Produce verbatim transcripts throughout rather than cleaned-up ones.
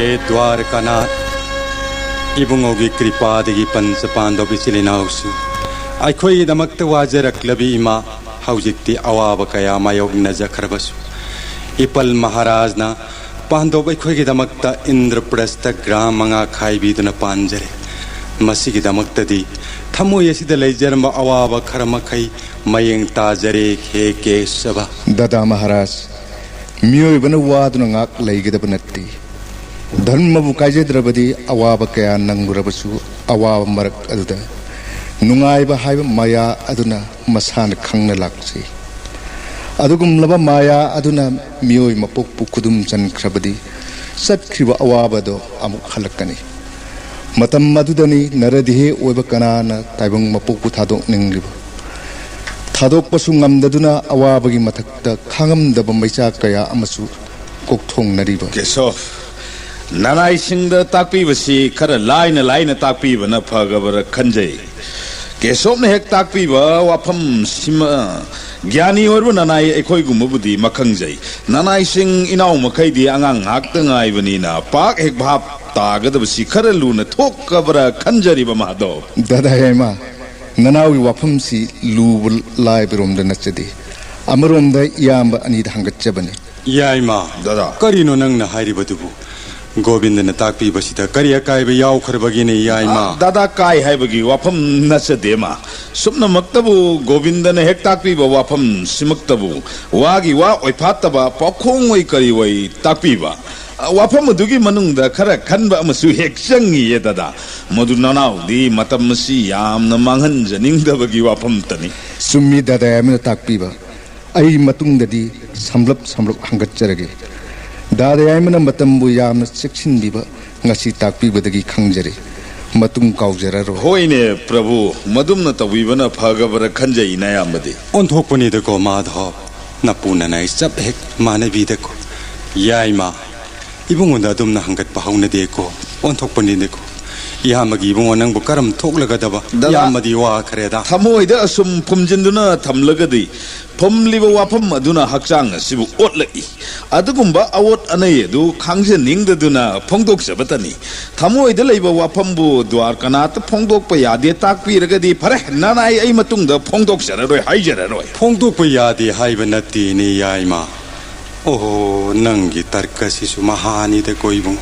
ꯍꯦ ꯗ꯭ꯋꯥꯔꯀꯥꯅꯥꯊ, ꯏꯕꯨꯡꯉꯣꯒꯤ ꯀ꯭ꯔꯤꯄꯥꯗꯒꯤ ꯄꯟꯆ ꯄꯥꯟꯗꯧꯕ ꯏꯆꯤꯜ ꯏꯅꯥꯎꯁꯨ, ꯑꯩꯈꯣꯏꯒꯤꯗꯃꯛꯇ ꯋꯥꯖꯔꯛꯂꯕꯤ ꯏꯃꯥ, ꯍꯧꯖꯤꯛꯇꯤ ꯑꯋꯥꯕ ꯀꯌꯥ ꯃꯥꯌꯣꯛꯅꯖꯈ꯭ꯔꯕꯁꯨ, ꯏꯄꯜ ꯃꯍꯥꯔꯥꯖꯅ ꯄꯥꯟꯗꯧꯕ ꯑꯩꯈꯣꯏꯒꯤꯗꯃꯛꯇ ꯏꯟꯗ꯭ꯔꯄ꯭ꯔꯁꯇ ꯒ꯭ꯔꯥꯝ ꯃꯉꯥ ꯈꯥꯏꯕꯤꯗꯨꯅ ꯄꯥꯟꯖꯔꯦ꯫ ꯃꯁꯤꯒꯤꯗꯃꯛꯇꯗꯤ ꯊꯃꯣꯏ ꯑꯁꯤꯗ ꯂꯩꯖꯔꯝꯕ ꯑꯋꯥꯕ ꯈꯔ ꯃꯈꯩ ꯃꯌꯦꯡ ꯇꯥꯖꯔꯦ, ꯍꯦ ꯀꯦꯁꯕ꯫ ꯗꯥꯗꯥ ꯃꯍꯥꯔꯥꯖ, ꯃꯤꯑꯣꯏꯕꯅ ꯋꯥꯗꯨꯅ ꯉꯥꯛ ꯂꯩꯒꯗꯕ ꯅꯠꯇꯦ꯫ ꯙꯔꯃꯕꯨ ꯀꯥꯏꯖꯗ꯭ꯔꯕꯗꯤ ꯑꯋꯥꯕ ꯀꯌꯥ ꯅꯪꯂꯨꯔꯕꯁꯨ, ꯑꯋꯥꯕ ꯃꯔꯛ ꯑꯗꯨꯗ ꯅꯨꯡꯉꯥꯏꯕ ꯍꯥꯏꯕ ꯃꯌꯥ ꯑꯗꯨꯅ ꯃꯁꯥꯅ ꯈꯪꯅ ꯂꯥꯛꯆꯩ꯫ ꯑꯗꯨꯒꯨꯝꯂꯕ ꯃꯥꯌꯥ ꯑꯗꯨꯅ ꯃꯤꯑꯣꯏ ꯃꯄꯣꯛꯄꯨ ꯈꯨꯗꯨꯝ ꯆꯟꯈ꯭ꯔꯕꯗꯤ, ꯆꯠꯈ꯭ꯔꯤꯕ ꯑꯋꯥꯕꯗꯣ ꯑꯃꯨꯛ ꯍꯜꯂꯛꯀꯅꯤ꯫ ꯃꯇꯝ ꯑꯗꯨꯗꯅꯤ ꯅꯔꯗꯤꯍꯦ ꯑꯣꯏꯕ ꯀꯅꯥꯅ ꯇꯥꯏꯕꯪ ꯃꯄꯣꯛꯄꯨ ꯊꯥꯗꯣꯛꯅꯤꯡꯂꯤꯕ? ꯊꯥꯗꯣꯛꯄꯁꯨ ꯉꯝꯗꯗꯨꯅ ꯑꯋꯥꯕꯒꯤ ꯃꯊꯛꯇ ꯈꯥꯡꯉꯝꯗꯕ ꯃꯩꯆꯥꯛ ꯀꯌꯥ ꯑꯃꯁꯨ ꯀꯣꯛꯊꯣꯡꯅꯔꯤꯕ꯫ ꯀꯦꯁꯣꯞ, ꯅꯅꯥꯏꯁꯤꯡꯗ ꯇꯥꯛꯄꯤꯕꯁꯤ ꯈꯔ ꯂꯥꯏꯅ ꯂꯥꯏꯅ ꯇꯥꯛꯄꯤꯕꯅ ꯐꯒꯕ꯭ꯔꯥ ꯈꯟꯖꯩ꯫ ꯀꯦꯁꯣꯞꯅ ꯍꯦꯛ ꯇꯥꯛꯄꯤꯕ ꯋꯥꯐꯝꯁꯤꯃ ꯒ꯭ꯌꯥꯅꯤ ꯑꯣꯏꯔꯕ ꯅꯅꯥꯏ ꯑꯩꯈꯣꯏꯒꯨꯝꯕꯕꯨꯗꯤ ꯃꯈꯪꯖꯩ꯫ ꯅꯅꯥꯏꯁꯤꯡ ꯏꯅꯥꯎ ꯃꯈꯩꯗꯤ ꯑꯉꯥꯡ ꯉꯥꯛꯇ ꯉꯥꯏꯕꯅꯤꯅ ꯄꯥꯛ ꯍꯦꯛ ꯚꯥꯞ ꯇꯥꯒꯗꯕꯁꯤ ꯈꯔ ꯂꯨꯅ ꯊꯣꯛꯀꯕ꯭ꯔꯥ ꯈꯟꯖꯔꯤꯕ ꯃꯥꯙꯕ꯫ ꯗꯥꯗꯥ ꯌꯥꯏꯃ, ꯅꯅꯥꯎꯒꯤ ꯋꯥꯐꯝꯁꯤ ꯂꯨꯕ ꯂꯥꯏꯕꯔꯣꯝꯗ ꯅꯠꯆꯗꯦ꯫ ꯑꯃꯔꯣꯝꯗ ꯏꯌꯥꯝꯕ ꯑꯅꯤꯗ ꯍꯪꯒꯠꯆꯕꯅꯤ꯫ ꯌꯥꯏꯃ, ꯗꯥꯗꯥ꯫ ꯀꯔꯤꯅꯣ ꯅꯪꯅ ꯍꯥꯏꯔꯤꯕꯗꯨꯕꯨ? ꯒꯣꯕꯤꯟꯗꯅ ꯇꯥꯛꯄꯤꯕꯁꯤꯗ ꯀꯔꯤ ꯑꯀꯥꯏꯕ ꯌꯥꯎꯈ꯭ꯔꯕꯒꯦꯅꯦ, ꯌꯥꯏꯃ? ꯑ, ꯗꯥꯗꯥ, ꯀꯥꯏ ꯍꯥꯏꯕꯒꯤ ꯋꯥꯐꯝ ꯅꯠꯆꯗꯦ, ꯃꯥ꯫ ꯁꯨꯞꯅꯃꯛꯇꯕꯨ ꯒꯣꯕꯤꯟꯗꯅ ꯍꯦꯛ ꯇꯥꯛꯄꯤꯕ ꯋꯥꯐꯝꯁꯤꯃꯛꯇꯕꯨ ꯋꯥꯒꯤ ꯋꯥ ꯑꯣꯏꯐꯥꯠꯇꯕ ꯄꯥꯎꯈꯣꯡ ꯑꯣꯏ ꯀꯔꯤ ꯑꯣꯏ ꯇꯥꯛꯄꯤꯕ꯫ ꯑ, ꯋꯥꯐꯝ ꯑꯗꯨꯒꯤ ꯃꯅꯨꯡꯗ ꯈꯔ ꯈꯟꯕ ꯑꯃꯁꯨ ꯍꯦꯛ ꯆꯪꯉꯤꯌꯦ, ꯗꯥꯗꯥ꯫ ꯃꯗꯨ ꯅꯅꯥꯎꯗꯤ ꯃꯇꯝ ꯑꯁꯤ ꯌꯥꯝꯅ ꯃꯥꯡꯍꯟꯖꯅꯤꯡꯗꯕꯒꯤ ꯋꯥꯐꯝꯇꯅꯤ꯫ ꯆꯨꯝꯃꯤ, ꯗꯥꯗꯥ ꯌꯥꯏꯃꯅ ꯇꯥꯛꯄꯤꯕ꯫ ꯑꯩ ꯃꯇꯨꯡꯗꯗꯤ ꯁꯝꯂꯞ ꯁꯝꯂꯞ ꯍꯪꯒꯠꯆꯔꯒꯦ꯫ ꯗꯥꯗꯥ ꯌꯥꯏꯃꯅ ꯃꯇꯝꯕꯨ ꯌꯥꯝꯅ ꯆꯦꯛꯁꯤꯟꯕꯤꯕ ꯉꯁꯤ ꯇꯥꯛꯄꯤꯕꯗꯒꯤ ꯈꯪꯖꯔꯦ꯫ ꯃꯇꯨꯡ ꯀꯥꯎꯖꯔꯔꯣꯏ꯫ ꯍꯣꯏꯅꯦ ꯄ꯭ꯔꯚꯨ, ꯃꯗꯨꯝꯅ ꯇꯧꯕꯤꯕꯅ ꯐꯒꯕ꯭ꯔꯥ ꯈꯟꯖꯩ ꯅꯌꯥꯝꯕꯗꯤ꯫ ꯑꯣꯟꯊꯣꯛꯄꯅꯤꯗꯀꯣ ꯃꯥꯙꯕ, ꯅꯄꯨ ꯅꯅꯥꯏ ꯆꯞ ꯍꯦꯛ ꯃꯥꯟꯅꯕꯤꯗꯀꯣ꯫ ꯌꯥꯏꯃ, ꯏꯕꯨꯡꯉꯣꯗ ꯑꯗꯨꯝꯅ ꯍꯪꯒꯠꯄ ꯍꯧꯅꯗꯦꯀꯣ, ꯑꯣꯟꯊꯣꯛꯄꯅꯤꯅꯦꯀꯣ꯫ ꯏꯌꯥꯝꯕꯒꯤ ꯏꯕꯨꯡꯉꯣ ꯅꯪꯕꯨ ꯀꯔꯝ ꯊꯣꯛꯂꯒꯗꯕ? ꯗꯗꯥ, ꯏꯌꯥꯝꯕꯗꯤ ꯋꯥꯈ꯭ꯔꯦꯗ꯫ ꯊꯃꯣꯏꯗ ꯑꯁꯨꯝ ꯐꯨꯝꯖꯤꯟꯗꯨꯅ ꯊꯝꯂꯒꯗꯤ ꯐꯨꯝꯂꯤꯕ ꯋꯥꯐꯝ ꯑꯗꯨꯅ ꯍꯛꯆꯥꯡ ꯑꯁꯤꯕꯨ ꯑꯣꯠꯂꯛꯏ꯫ ꯑꯗꯨꯒꯨꯝꯕ ꯑꯑꯣꯠ ꯑꯅꯩ ꯑꯗꯨ ꯈꯪꯖꯅꯤꯡꯗꯗꯨꯅ ꯐꯣꯡꯗꯣꯛꯆꯕꯇꯅꯤ꯫ ꯊꯃꯣꯏꯗ ꯂꯩꯕ ꯋꯥꯐꯝꯕꯨ ꯗ꯭ꯋꯥꯔꯀꯅꯥꯊ ꯐꯣꯡꯗꯣꯛꯄ ꯌꯥꯗꯦ ꯇꯥꯛꯄꯤꯔꯒꯗꯤ ꯐꯔꯦ, ꯅꯅꯥꯏ ꯑꯩ ꯃꯇꯨꯡꯗ ꯐꯣꯡꯗꯣꯛꯆꯔꯔꯣꯏ, ꯍꯥꯏꯖꯔꯔꯣꯏ꯫ ꯐꯣꯡꯗꯣꯛꯄ ꯌꯥꯗꯦ ꯍꯥꯏꯕ ꯅꯠꯇꯦꯅꯦ, ꯌꯥꯏꯃ꯫ ꯑꯣꯍꯣ, ꯅꯪꯒꯤ ꯇꯔꯀꯁꯤꯁꯨ ꯃꯍꯥꯅꯤꯗ ꯀꯣ ꯏꯕꯨꯡ꯫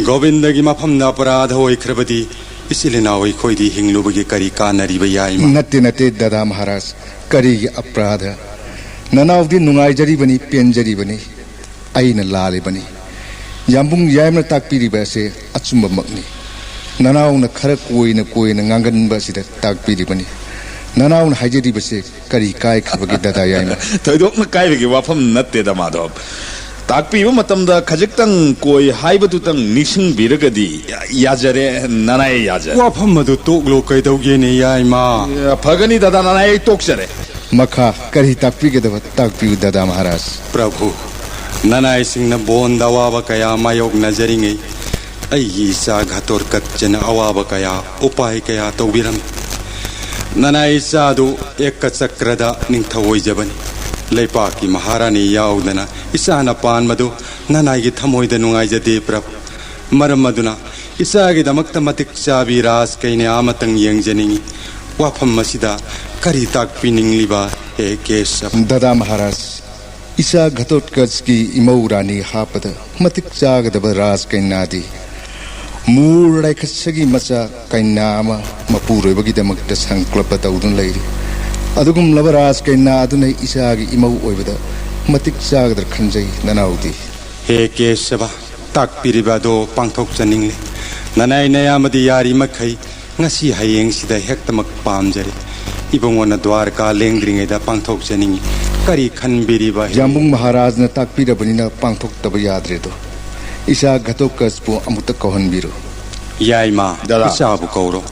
ꯒꯣꯕꯤꯟꯗꯒꯤ ꯃꯐꯝꯗ ꯑꯄꯔꯥꯙ ꯑꯣꯏꯈ꯭ꯔꯕꯗꯤ ꯏꯆꯤꯜ ꯏꯅꯥꯎ ꯑꯩꯈꯣꯏꯗꯤ ꯍꯤꯡꯂꯨꯕꯒꯤ ꯀꯔꯤ ꯀꯥꯟꯅꯔꯤꯕ, ꯌꯥꯏꯃ? ꯅꯠꯇꯦ, ꯅꯠꯇꯦ, ꯗꯗꯥ ꯃꯍꯥꯔꯥꯖ꯫ ꯀꯔꯤꯒꯤ ꯑꯄꯔꯥꯙ? ꯅꯅꯥꯎꯗꯤ ꯅꯨꯡꯉꯥꯏꯖꯔꯤꯕꯅꯤ, ꯄꯦꯟꯖꯔꯤꯕꯅꯤ꯫ ꯑꯩꯅ ꯂꯥꯜꯂꯤꯕꯅꯤ꯫ ꯌꯥꯝꯕꯨꯡ ꯌꯥꯏꯃꯅ ꯇꯥꯛꯄꯤꯔꯤꯕ ꯑꯁꯦ ꯑꯆꯨꯝꯕꯃꯛꯅꯤ꯫ ꯅꯅꯥꯎꯅ ꯈꯔ ꯀꯣꯏꯅ ꯀꯣꯏꯅ ꯉꯥꯡꯒꯟꯕ ꯑꯁꯤꯗ ꯇꯥꯛꯄꯤꯔꯤꯕꯅꯤ꯫ ꯅꯅꯥꯎꯅ ꯍꯥꯏꯖꯔꯤꯕꯁꯦ ꯀꯔꯤ ꯀꯥꯏꯈ꯭ꯔꯕꯒꯦ, ꯗꯗꯥ ꯌꯥꯏꯃ? ꯊꯣꯏꯗꯣꯛꯅ ꯀꯥꯏꯕꯒꯤ ꯋꯥꯐꯝ ꯅꯠꯇꯦꯗ, ꯃꯥꯙꯕ꯫ ꯇꯥꯛꯄꯤꯕ ꯃꯇꯝꯗ ꯈꯖꯤꯛꯇꯪ ꯀꯣꯏ ꯍꯥꯏꯕꯗꯨꯇꯪ ꯅꯤꯡꯁꯤꯡꯕꯤꯔꯒꯗꯤ ꯌꯥ-, ꯌꯥꯖꯔꯦ, ꯅꯅꯥꯏ ꯌꯥꯖꯔꯦ꯫ ꯋꯥꯐꯝ ꯑꯗꯨ ꯇꯣꯛꯂꯣ, ꯀꯩꯗꯧꯒꯦꯅꯦ, ꯌꯥꯏꯃ? ꯐꯒꯅꯤ ꯗꯗꯥ, ꯅꯅꯥꯏ ꯑꯩ ꯇꯣꯛꯆꯔꯦ꯫ ꯃꯈꯥ ꯀꯔꯤ ꯇꯥꯛꯄꯤꯒꯗꯕ ꯇꯥꯛꯄꯤꯌꯨ, ꯗꯗꯥ ꯃꯍꯥꯔꯥꯖ꯫ ꯄ꯭ꯔꯚꯨ, ꯅꯅꯥꯏꯁꯤꯡꯅ ꯕꯣꯟꯗ ꯑꯋꯥꯕ ꯀꯌꯥ ꯃꯥꯌꯣꯛꯅꯖꯔꯤꯉꯩ, ꯑꯩꯒꯤ ꯏꯆꯥ ꯘꯇꯣꯠꯀꯆꯅ ꯑꯋꯥꯕ ꯀꯌꯥ, ꯎꯄꯥꯏ ꯀꯌꯥ ꯇꯧꯕꯤꯔꯝꯃꯤ꯫ ꯅꯅꯥꯏ ꯏꯆꯥꯗꯨ ꯑꯦꯀꯆꯀ꯭ꯔꯗ ꯅꯤꯡꯊꯧ ꯑꯣꯏꯖꯕꯅꯤ꯫ ꯂꯩꯄꯥꯛꯀꯤ ꯃꯍꯥꯔꯥꯅꯤ ꯌꯥꯎꯗꯅ ꯏꯆꯥꯅ ꯄꯥꯟꯕꯗꯨ ꯅꯅꯥꯏꯒꯤ ꯊꯃꯣꯏꯗ ꯅꯨꯡꯉꯥꯏꯖꯗꯦ, ꯄ꯭ꯔꯚꯨ꯫ ꯃꯔꯝ ꯑꯗꯨꯅ ꯏꯆꯥꯒꯤꯗꯃꯛꯇ ꯃꯇꯤꯛ ꯆꯥꯕꯤ ꯔꯥꯖ ꯀꯩꯅꯥ ꯑꯃꯇꯪ ꯌꯦꯡꯖꯅꯤꯡꯏ꯫ ꯋꯥꯐꯝ ꯑꯁꯤꯗ ꯀꯔꯤ ꯇꯥꯛꯄꯤꯅꯤꯡꯂꯤꯕ, ꯍꯦ ꯀꯦꯁꯕ? ꯗꯗꯥ ꯃꯍꯥꯔꯥꯖ, ꯏꯆꯥ ꯘꯇꯣꯠꯀꯆꯀꯤ ꯏꯃꯧ ꯔꯥꯅꯤ ꯍꯥꯞꯄꯗ ꯃꯇꯤꯛ ꯆꯥꯒꯗꯕ ꯔꯥꯖ ꯀꯩꯅꯥꯗꯤ ꯃꯨꯔ ꯔꯥꯏꯈꯠꯁꯒꯤ ꯃꯆꯥ ꯀꯩꯅꯥ ꯑꯃ ꯃꯄꯨꯔꯣꯏꯕꯒꯤꯗꯃꯛꯇ ꯁꯪꯀ꯭ꯂꯞꯄ ꯇꯧꯗꯨꯅ ꯂꯩꯔꯤ꯫ ꯑꯗꯨꯒꯨꯝꯂꯕ ꯔꯥꯖ ꯀꯩꯅꯥ ꯑꯗꯨꯅ ꯏꯆꯥꯒꯤ ꯏꯃꯧ ꯑꯣꯏꯕꯗ ꯃꯇꯤꯛ ꯆꯥꯒꯗ꯭ꯔꯥ ꯈꯟꯖꯩ, ꯅꯅꯥꯎꯗꯤ꯫ ꯍꯦ ꯀꯦꯁꯕ, ꯇꯥꯛꯄꯤꯔꯤꯕ ꯑꯗꯣ ꯄꯥꯡꯊꯣꯛꯆꯅꯤꯡꯂꯦ꯫ ꯅꯅꯥꯏ ꯅꯌꯥꯝꯕꯗꯤ ꯌꯥꯔꯤꯃꯈꯩ ꯉꯁꯤ ꯍꯌꯦꯡꯁꯤꯗ ꯍꯦꯛꯇꯃꯛ ꯄꯥꯝꯖꯔꯦ꯫ ꯏꯕꯨꯡꯉꯣꯅ ꯗ꯭ꯋꯥꯔꯀꯥ ꯂꯦꯡꯗ꯭ꯔꯤꯉꯩꯗ ꯄꯥꯡꯊꯣꯛꯆꯅꯤꯡꯏ꯫ ꯀꯔꯤ ꯈꯟꯕꯤꯔꯤꯕ, ꯍꯦ? ꯌꯥꯝꯕꯨꯡ ꯃꯍꯥꯔꯥꯖꯅ ꯇꯥꯛꯄꯤꯔꯕꯅꯤꯅ ꯄꯥꯡꯊꯣꯛꯇꯕ ꯌꯥꯗ꯭ꯔꯦꯗꯣ꯫ ꯏꯆꯥ ꯘꯇꯣꯠꯀꯆꯄꯨ ꯑꯃꯨꯛꯇ ꯀꯧꯍꯟꯕꯤꯔꯣ꯫ ꯌꯥꯏꯃ, ꯗꯗꯥ꯫ ꯏꯆꯥꯕꯨ ꯀꯧꯔꯣ꯫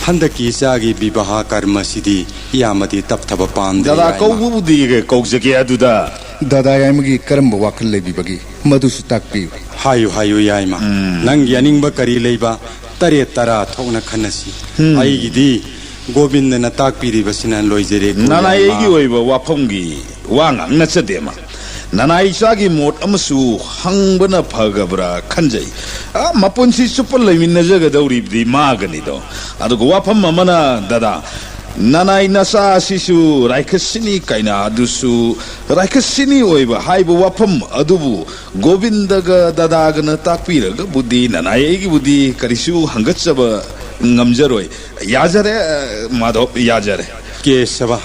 ꯍꯟꯗꯛꯀꯤ ꯏꯆꯥꯒꯤ ꯕꯤꯕꯥꯍ ꯀꯔꯃꯁꯤꯗꯤ ꯏꯌꯥꯝꯕꯗꯤ ꯇꯞꯊꯕ ꯄꯥꯝꯗꯦ, ꯗꯗꯥ, ꯌꯥꯏꯃ꯫ ꯀꯧꯕꯕꯨꯗꯤ ꯀꯧꯖꯒꯦ, ꯑꯗꯨꯗ ꯗꯗꯥ ꯌꯥꯏꯃꯒꯤ ꯀꯔꯝꯕ ꯋꯥꯈꯜ ꯂꯩꯕꯤꯕꯒꯦ, ꯃꯗꯨꯁꯨ ꯇꯥꯛꯄꯤꯌꯨ꯫ ꯍꯥꯏꯌꯨ, ꯍꯥꯏꯌꯨ, ꯌꯥꯏꯃ꯫ ꯎꯝ꯫ ꯅꯪꯒꯤ ꯑꯅꯤꯡꯕ ꯀꯔꯤ ꯂꯩꯕ? ꯇꯔꯦꯠ ꯇꯔꯥ ꯊꯣꯛꯅ ꯈꯟꯅꯁꯤ꯫ ꯎꯝ꯫ ꯑꯩꯒꯤꯗꯤ ꯒꯣꯕꯤꯟꯗꯅ ꯇꯥꯛꯄꯤꯔꯤꯕꯁꯤꯅ ꯂꯣꯏꯖꯔꯦ꯫ ꯅꯅꯥꯏ ꯑꯩꯒꯤ ꯑꯣꯏꯕ ꯋꯥꯐꯝꯒꯤ ꯋꯥ ꯉꯥꯡꯅꯖꯗꯦ ꯑꯃ꯫ ꯅꯅꯥꯏ ꯏꯆꯥꯒꯤ ꯃꯣꯠ ꯑꯃꯁꯨ ꯍꯪꯕꯅ ꯐꯒꯕ꯭ꯔꯥ ꯈꯟꯖꯩ꯫ ꯑ, ꯃꯄꯨꯟꯁꯤ ꯆꯨꯞꯄ ꯂꯩꯃꯤꯟꯅꯖꯒꯗꯧꯔꯤꯕꯗꯤ ꯃꯥꯒꯅꯤꯗꯣ꯫ ꯑꯗꯨꯒ ꯋꯥꯐꯝ ꯑꯃꯅ, ꯗꯗꯥ, ꯅꯅꯥꯏ ꯅꯆꯥ ꯑꯁꯤꯁꯨ ꯔꯥꯏꯈꯁꯤꯅꯤ ꯀꯥꯏꯅ, ꯑꯗꯨꯁꯨ ꯔꯥꯏꯈꯁꯤꯅꯤ ꯑꯣꯏꯕ ꯍꯥꯏꯕ ꯋꯥꯐꯝ ꯑꯗꯨꯕꯨ ꯒꯣꯕꯤꯟꯗꯒ ꯗꯗꯥꯒꯅ ꯇꯥꯛꯄꯤꯔꯒꯕꯨꯗꯤ ꯅꯅꯥꯏ ꯑꯩꯒꯤꯕꯨꯗꯤ ꯀꯔꯤꯁꯨ ꯍꯪꯒꯠꯆꯕ ꯉꯝꯖꯔꯣꯏ꯫ ꯌꯥꯖꯔꯦ, ꯃꯥꯙꯕ, ꯌꯥꯖꯔꯦ꯫ ꯀꯦꯁꯕ,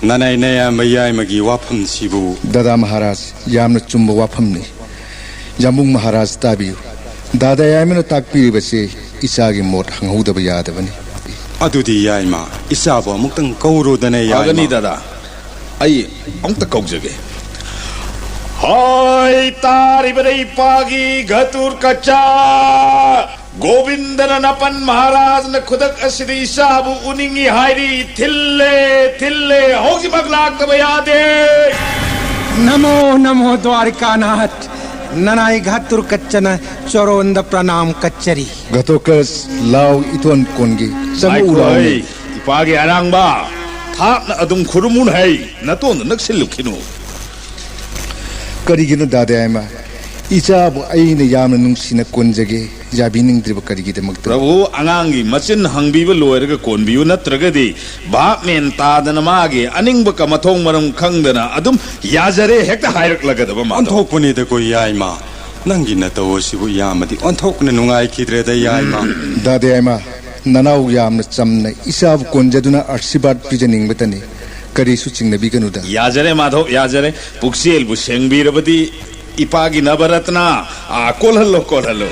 ꯅꯅꯥꯏ ꯅꯌꯥꯝꯕ ꯌꯥꯏꯃꯒꯤ ꯋꯥꯐꯝꯁꯤꯕꯨ꯫ ꯗꯗꯥ ꯃꯍꯥꯔꯥꯖ, ꯌꯥꯝꯅ ꯆꯨꯝꯕ ꯋꯥꯐꯝꯅꯤ꯫ ꯌꯥꯝꯕꯨꯡ ꯃꯍꯥꯔꯥꯖ, ꯇꯥꯕꯤꯌꯨ꯫ ꯗꯥꯗꯥ ꯌꯥꯏꯃꯅ ꯇꯥꯛꯄꯤꯔꯤꯕꯁꯤ ꯏꯆꯥꯒꯤ ꯃꯣꯠ ꯍꯪꯍꯧꯗꯕ ꯌꯥꯗꯕꯅꯤ꯫ ꯑꯗꯨꯗꯤ ꯌꯥꯏꯃ, ꯏꯆꯥꯕꯨ ꯑꯃꯨꯛꯇꯪ ꯀꯧꯔꯨꯗꯅ, ꯌꯥꯏꯃ꯫ ꯐꯒꯅꯤ, ꯗꯗꯥ꯫ ꯑꯩ ꯑꯃꯨꯛꯇ ꯀꯧꯖꯒꯦ꯫ ꯍꯣꯏ, ꯇꯥꯔꯤꯕꯅ ꯏꯄꯥꯒꯤ ꯘꯇꯨꯔ ꯀꯆꯥ ꯒꯣꯕꯤꯟꯗꯅ ꯅꯄꯟ ꯃꯍꯥꯔꯥꯖꯅ ꯈꯨꯗꯛ ꯑꯁꯤꯗ ꯏꯆꯥꯕꯨ ꯎꯅꯤꯡꯏ ꯍꯥꯏꯔꯤ꯫ ꯊꯤꯜꯂꯦ, ꯊꯤꯜꯂꯦ, ꯍꯧꯖꯤꯛꯃꯛ ꯂꯥꯛꯇꯕ ꯌꯥꯗꯦ꯫ ꯅꯃꯣ ꯅꯃꯣ ꯗ꯭ꯋꯥꯔꯤꯀꯥꯅꯥꯊ, ꯅꯅꯥꯏ ꯘꯇꯨꯔ ꯀꯆꯥꯅ ꯆꯣꯔꯣꯟꯗ ꯄ꯭ꯔꯅꯥꯝ ꯀꯠꯆꯔꯤ꯫ ꯘꯇꯣꯀꯁ, ꯂꯥꯎ, ꯏꯇꯣꯟ ꯀꯣꯟꯒꯤ ꯆꯪꯉꯛꯎ ꯂꯥꯎꯅꯦ꯫ ꯉꯥꯏꯈꯣꯍꯩ, ꯏꯄꯥꯒꯤ ꯑꯔꯥꯡꯕ, ꯊꯥꯞꯅ ꯑꯗꯨꯝ ꯈꯨꯔꯨꯝꯃꯨꯅ ꯍꯩ, ꯅꯇꯣꯟꯗ ꯅꯛꯁꯤꯜꯂꯨꯈꯤꯅꯨ꯫ ꯀꯔꯤꯒꯤꯅꯣ ꯗꯥꯗꯥ ꯌꯥꯏꯃ? ꯏꯆꯥꯕꯨ ꯑꯩꯅ ꯌꯥꯝꯅ ꯅꯨꯡꯁꯤꯅ ꯀꯣꯟꯖꯒꯦ, ꯌꯥꯕꯤꯅꯤꯡꯗ꯭ꯔꯤꯕ ꯀꯔꯤꯒꯤꯗꯃꯛꯇ? ꯄ꯭ꯔꯚꯨ, ꯑꯉꯥꯡꯒꯤ ꯃꯆꯤꯟ ꯍꯥꯡꯕꯤꯕ ꯂꯣꯏꯔꯒ ꯀꯣꯟꯕꯤꯌꯨ, ꯅꯠꯇ꯭ꯔꯒꯗꯤ ꯚꯥꯞ ꯃꯦꯟ ꯇꯥꯗꯅ ꯃꯥꯒꯤ ꯑꯅꯤꯡꯕ ꯀ-, ꯃꯊꯣꯡ ꯃꯔꯝ ꯈꯪꯗꯅ ꯑꯗꯨꯝ ꯌꯥꯖꯔꯦ ꯍꯦꯛꯇ ꯍꯥꯏꯔꯛꯂꯒꯗꯕ ꯃꯥꯗꯣ꯫ ꯑꯣꯟꯊꯣꯛꯄꯅꯤꯗꯀꯣ ꯌꯥꯏꯃ, ꯅꯪꯒꯤ ꯅꯇꯧ ꯑꯁꯤꯕꯨ ꯌꯥꯝꯅꯗꯤ ꯑꯣꯟꯊꯣꯛꯅ ꯅꯨꯡꯉꯥꯏꯈꯤꯗ꯭ꯔꯦꯗ ꯌꯥꯏꯃ꯫ ꯗꯥꯗꯥ ꯌꯥꯏꯃ, ꯅꯅꯥꯎ ꯌꯥꯝꯅ ꯆꯝꯅ ꯏꯆꯥꯕꯨ ꯀꯣꯟꯖꯗꯨꯅ ꯑꯥꯁꯤꯔꯕꯥꯗ ꯄꯤꯖꯅꯤꯡꯕꯇꯅꯤ꯫ ꯀꯔꯤꯁꯨ ꯆꯤꯡꯅꯕꯤꯒꯅꯨꯗ꯫ ꯌꯥꯖꯔꯦ ꯃꯥꯙꯕ, ꯌꯥꯖꯔꯦ꯫ ꯄꯨꯛꯆꯦꯜꯕꯨ ꯁꯦꯡꯕꯤꯔꯕꯗꯤ ꯏꯄꯥꯒꯤ ꯅꯕꯔꯠꯅ, ꯑꯥ, ꯀꯣꯜꯍꯜꯂꯣ, ꯀꯣꯜꯍꯜꯂꯣ꯫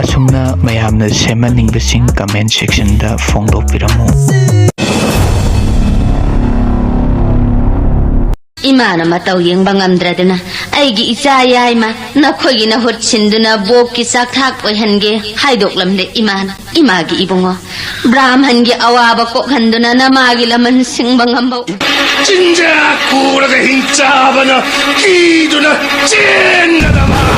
ꯑꯁꯨꯝꯅ ꯃꯌꯥꯝꯅ ꯁꯦꯝꯍꯟꯅꯤꯡꯕꯁꯤꯡ comment section ꯗ ꯐꯣꯡꯗꯣꯛꯄꯤꯔꯝꯃꯨ꯫ ꯏꯃꯥꯅ ꯃꯇꯧ ꯌꯦꯡꯕ ꯉꯝꯗ꯭ꯔꯗꯅ ꯑꯩꯒꯤ ꯏꯆꯥ ꯌꯥꯏꯃ, ꯅꯈꯣꯏꯒꯤ ꯅꯍꯨꯠ ꯁꯤꯟꯗꯨꯅ ꯕꯣꯛꯀꯤ ꯆꯥꯛꯊꯥꯛ ꯑꯣꯏꯍꯟꯒꯦ ꯍꯥꯏꯗꯣꯛꯂꯝꯂꯦ ꯏꯃꯥꯅ꯫ ꯏꯃꯥꯒꯤ ꯏꯕꯨꯡꯉꯣ, ꯕ꯭ꯔꯥꯝꯍꯟꯒꯤ ꯑꯋꯥꯕ ꯀꯣꯛꯍꯟꯗꯨꯅ ꯅꯃꯥꯒꯤ ꯂꯃꯟ ꯁꯤꯡꯕ ꯉꯝꯕ꯫ ꯆꯤꯟꯖꯥꯛ ꯄꯨꯔꯒ ꯍꯤꯡꯆꯥꯕꯅ ꯀꯤꯗꯨꯅ ꯆꯦꯟꯒꯗꯕ꯫